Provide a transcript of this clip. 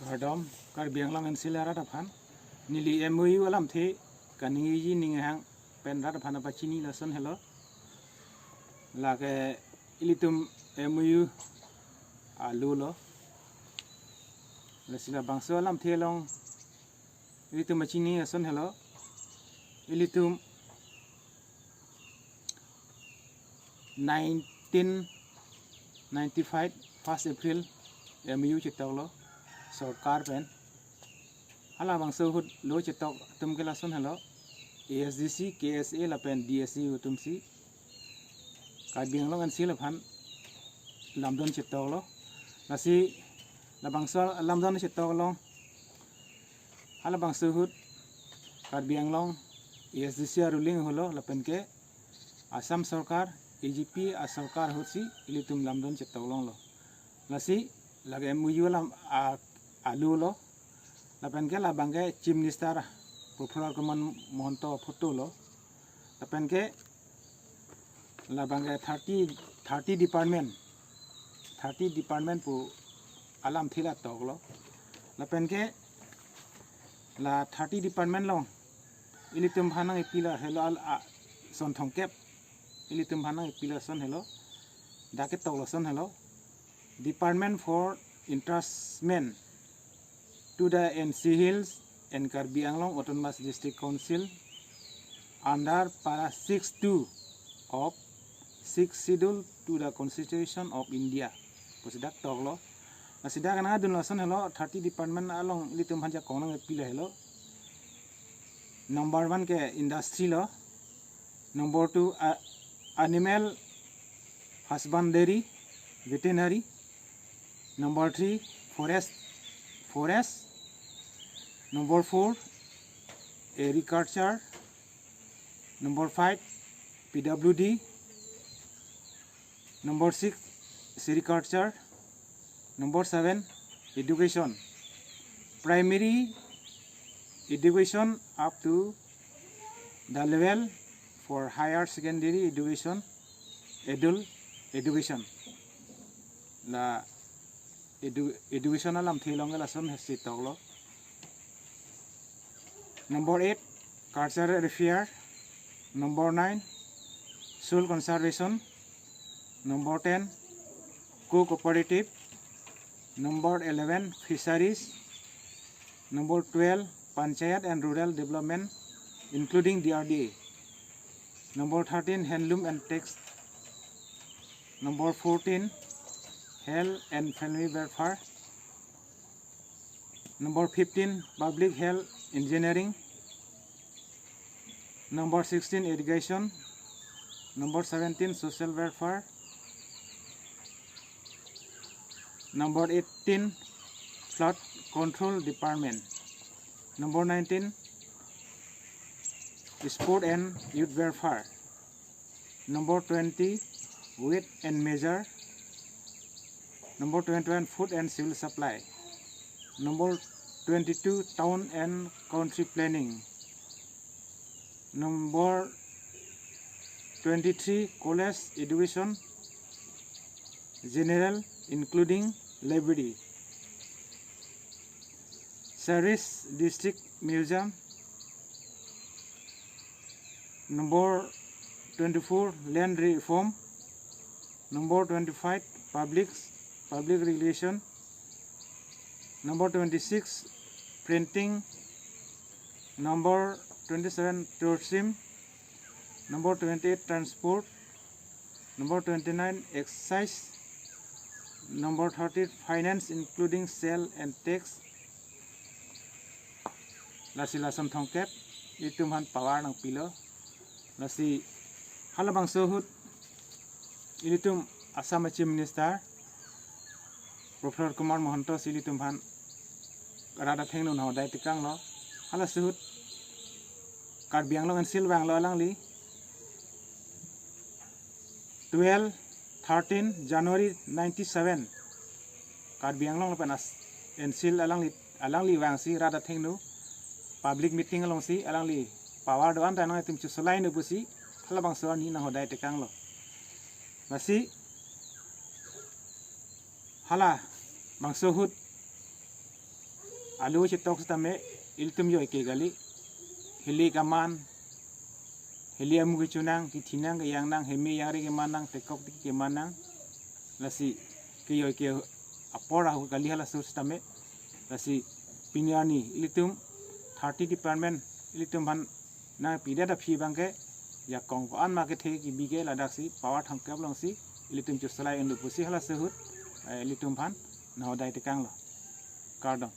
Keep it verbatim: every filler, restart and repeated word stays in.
Kardom, Karbi Anglong N C L arat aphan. Neli M O U alamthe kaningjeji, ning hang pen rat aphan apachini lason helo. Lake ilitum M O U alu lo. Lasi labangso alamthe along ilitum pachini lason helo. Ilitum nineteen ninety-five first April M O U chetok lo sorkar pen. Halabangso ahut lo chetok atum ke lason helo, A S D C, K S A lapen D S U atumsi Karbi Anglong N C L aphan lamdon chetok lo. Lasi labangso lamdon chetok along halabangso ahut Karbi Anglong A S D C aruling helo lapen ke Assam sorkar, A G P asorkar ahutsi ilitum lamdon chetok longlo. Lasi lake M O U alam a, alu lo. Lapen ke labang ke Chief Minister Prafulla Kumar Mahanta photo lo. Lapen ke labang ke thirty, thirty department, thirty department pu alamthe la tok lo. Lapen ke la thirty department along ilitum aphan nangkepi la helo, al a, son thomkep ilitum aphan nangkepi lason helo. Dak ketok lason helo. Department for Entrustment to the N C Hills and Karbi Anglong Autonomous District Council under para six two of sixth Schedule to the Constitution of India pusi dak tok lo. Lasi dak nangdun lason helo, thirty department along ilitum aphan jakong nangkepi la helo. Number one ke industry lo. Number two, a, animal husbandry, veterinary. Number three, forest, forest. Number four, agriculture. Number five, P W D. Number six, sericulture. Number seven, education. Primary education up to the level for higher secondary education, adult education. La edu-, education alamthe along ke lason hesi tok lo. Number eight, cultural affair. Number nine, soil conservation. Number ten, co-cooperative. Number eleven, fisheries. Number twelve, panchayat and rural development, including D R D A. Number thirteen, handloom and text. Number fourteen, health and family welfare. Number fifteen, public health engineering. Number sixteen, irrigation. Number seventeen, social welfare. Number eighteen, flood control department. Number nineteen, sport and youth welfare. Number twenty, weight and measure. Number twenty-one, food and civil supply. Number twenty-two, town and country planning. Number twenty-three, college education, general, including library. Saris District Museum. Number twenty-four, land reform. Number twenty-five, public, public relation. Number twenty-six, printing. Number twenty-seven, tourism. Number twenty-eight, transport. Number twenty-nine, excise. Number thirty, finance, including sale and tax. Lasi lason thomkep itum aphan power nangpilo. Lasi halabangso ahut ilitum Assam Chief Minister Prafulla Kumar Mahanta si ilitum aphan rat athengno nanghodai tekanglo. Halaso ahut Karbi Anglong N C L vanglo alangli twelve thirteen January ninety-seven. Karbi Anglong lapen as-, N C L alangli, alangli vangsi rat athengno public meeting alongsi alangli power do-an ta nangtum chusolaino pusi halabangso arni nanghodai tekanglo. Lasi halabangso ahut Alu chetok sitame ilitum joike kali. Hili kaman, hili amu kechonang, kethinang, keyangnang, heme yangre kemannang, tekok tiki kemannang. Lasi kejoike apor ahut kali halaso sitame. Lasi pini arni ilitum thirty department ilitum aphan nangpidet aphi abangke, jakong ko-an ma kethe kebi ke ladaksi power thangkep longsi ilitum chosalai unlo pusi halaso ahut, eh, ilitum aphan nahodai tekanglo. Kardom.